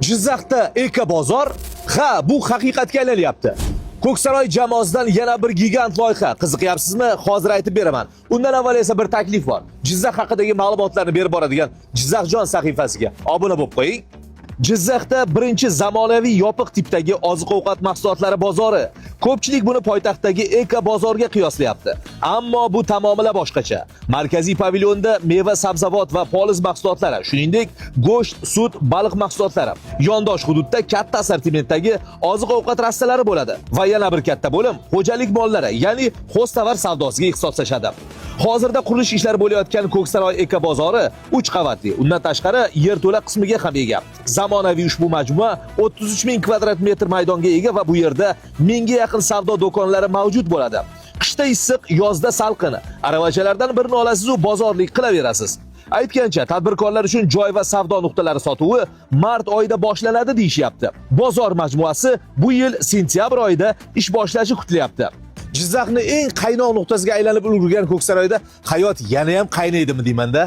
Jizzaxda eko bozor, ha, bu haqiqatga aylanyapti. Ko'ksaroy jamoasidan yana bir gigant loyiha. Qiziqyapsizmi? Hozir aytib beraman. Undan avval esa bir taklif bor. Jizzax haqidagi ma'lumotlarni berib boradigan Jizzaxjon sahifasiga obuna bo'lib qo'ying. Jizzaxda birinchi zamonaviy yopiq tipdagi oziq-ovqat mahsulotlari bozori. Ko'pchilik buni poytaxtdagi eko bozorga qiyoslayapti. Ammo bu tamomila boshqacha. Markaziy pavilyonda meva, sabzavot va poliz mahsulotlari, shuningdek, go'sht, sut, baliq mahsulotlari. Yondosh hududda katta assortimentdagi oziq-ovqat rastalari bo'ladi va yana bir katta bo'lim xo'jalik mollari, ya'ni xo'ztovar savdosiga ixtisoslashadi. Hozirda qurilish ishlari bo'layotgan Ko'ksaroy eko bozori 3 qavatli. Undan tashqari yerto'la qismiga ham ega. Zamonaviy ushbu majmua 33 ming kvadrat metr maydonga ega va bu yerda mingga yaqin savdo do'konlari mavjud bo'ladi. Qishda issiq, yozda salqin. Aravachalardan birini olasiz u bozorlik qilaverasiz. Aytgancha, tadbirkorlar uchun joy va savdo nuqtalari sotuvi mart oyida boshlanadi deyishyapti. Bozor majmuasi bu yil sentyabr oyida ish boshlashi kutilyapti. Jizzaxni eng qaynoq nuqtasiga aylanib ulgurgan Ko'ksaroyda hayot yana ham qaynaydimi deymanda.